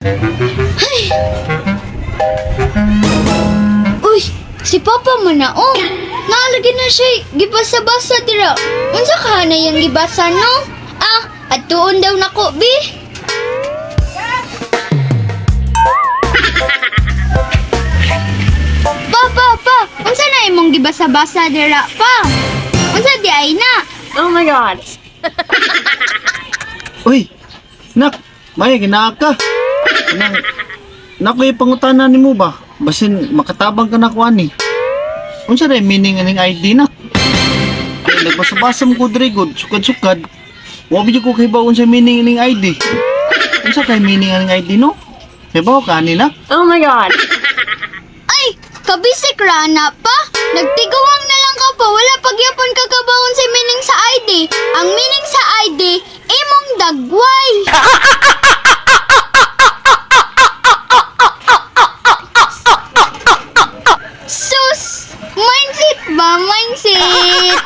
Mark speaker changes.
Speaker 1: Ay. Uy, si Papa man na oh. Naalagi na siya, gibasa-basa dira. Unsa ka na yung gibasa no? Ah, at tuon daw nako, bi. Pa, pa, pa, unsa na imong gibasa-basa dira, pa? Unsa di ay na?
Speaker 2: Oh my God.
Speaker 3: Uy, nak, may ginaa ka. Nang, nak, pangutana nimo ba? Basin makatabang ka na ko ani. Unsa na meaning aning ID, nak? Kay nagbasa-basa mo ko diri gud, sukad-sukad. Wa gyud ko kahibaw unsa meaning aning ID. Unsa kay meaning aning ID, no? Kahibaw ka ani, nak?
Speaker 2: Oh my God.
Speaker 1: Ay, kabisik ra na pa. Nagtiguang na lang ka pa, wala pagyapon ka kabawon sa meaning sa ID. Ang meaning sa ID, imong dagway. Sus! Mindset ba? Mindset!